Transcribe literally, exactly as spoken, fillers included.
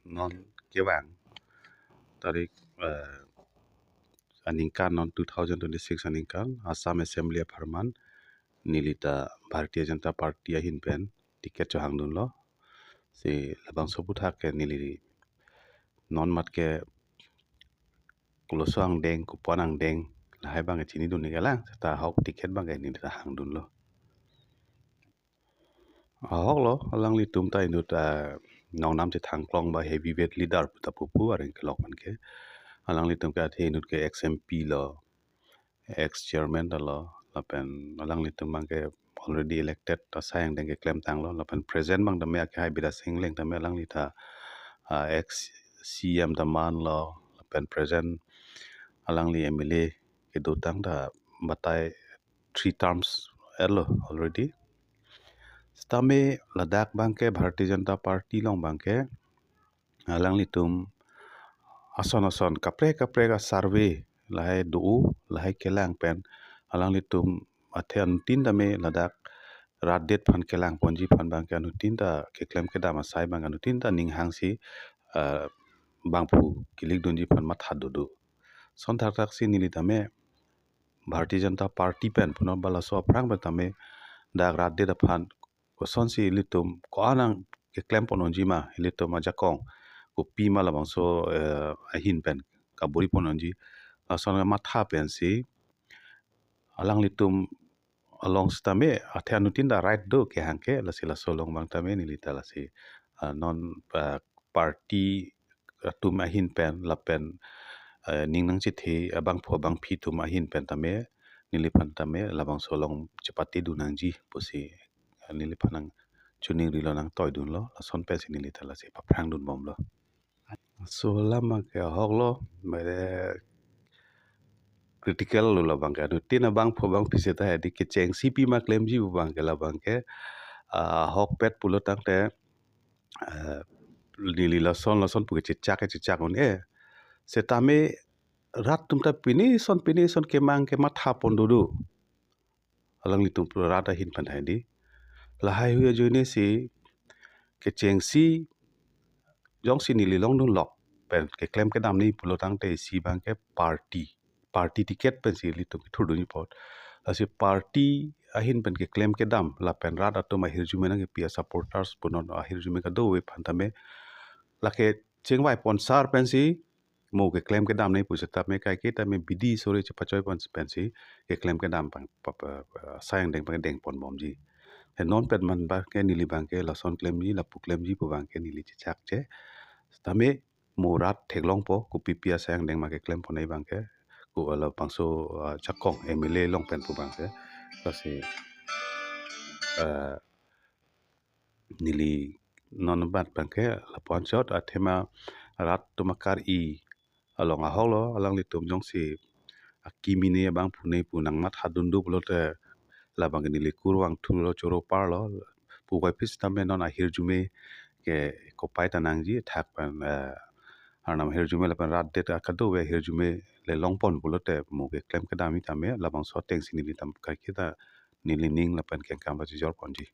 Non kevang tarik, eh, aningkan non two thousand twenty-six aningkan Assam Assembly apharman neli ta Bharatiya Janata Party ahin pen ticket chohangdunlo. Si labangso aphuthak ke neli non mat ke koloso angdeng, kopi-an angdeng, lahai abang ke chinidun neke lang, seta ahok ticket abang ke neli ta hangdunlo. Ahoklo, alanglitum ta inut, ah, nongnam chethangklong ba heavyweight leader ta pupu areng kelok abang ke. Alanglitum ke athe inut ke ex M P lo, ex chairman ta lo, lapen alanglitum abang ke already elected asai angdeng keklemtanglo, lapen present abang tame akehai Bidya Sing Engleng tame alangli ta, ah, ex C M ta manlo, lapen present alangli M L A kedotang ta batai three terms etlo already. Sitame ladak abang ke Bharatiya Janata Party along abang ke alanglitum ason ason kaprek kaprek a-survey lahai do, lahai kelang pen alanglitum athe anuttin tame ladak rat adet aphan kelangponji aphan abang ke anuttin ta keklem kedam asai abang anuttin ta ning hangsi, ah, bangphu kilik dunji aphan matha dodo. Lason thakthak si neli tame Bharatiya Janata Party pen punon ba laso aphrang pen tame dak rat adet aphan kosonsi ilitum ko-an nangkeklem pon unji ma, ilitum ajakong kopi ma labangso, eh, ahin pen kabor-i pon unji, lason matha pensi alanglitum along sitame athe anuttin ta right do kehang ke, lasi laso along abang tame neli ta lasi, ah, non, ah, party atum ahin pen lapen, eh, ning nangchethe abangphu abangpi atum ahin pen tame neliphan tame labangso along chepate dun nangji pusi, eh, neliphan nangchiningrilo, nangtoidunlo, lason pensi neli ta lasi paphrang dunbomlo. Laso alam abang ke ahoklo, mere critical lo labang ke. Anuttin abangphu abangpi seta hedi kechengsi pima klemji pu abang ke labang ke, ah, ahokpet pulo tangte, eh, neli lason lason pu ke chechak ke chechak un-e. Sitame rat atum ta pine ison pine ison kemang ke matha pon dodo. Alanglitum pura rat ahin pen hedi. Lahaihui ajoine si kechengsi jongsi neli longdunlok pen keklem kedam nangji pulo tangte isi abang ke party, party ticket pensi ilitum kethurdunji apot. Lasi party ahin pen keklem kedam lapen rat atum ahirjume nangkepi a-supporters punon ahirjume kadokave aphan tame lake chingvai ponsar pensi mo keklem kedam nangji pu sitame kaike tame bidi sore chepachoi pon pensi keklem kedam abang pa, pa, pa, asai angdeng abang dengponbomji. He non pen man abang ke neli abang ke lason klemji, lapu klemji pu abang ke neli chechakche. Sitame mo rat theklongpo, kopipi asai angdeng ma keklem pon nangji abang ke, ko labangso, ah, jakong M L A along pen pu abang ke. Lasi, eh, neli non bat abang ke lapu-an chot athema rat atum akar-i along ahoklo, alanglitum jongsi akimi ne abangphu ne pu nangmatha dun do pulote labang ke neli kurvangthulo, choro parlo, puvoiphit sitame non ahirjume ke kopai ta nangji thak pen, eh, Arnam ahirjume lapen rat adet kadokave ahirjume le longpon pulote mo keklem kedam tame labangso atengsi neli tam kaike ta neli ning lapen kengkam ta chijorponji.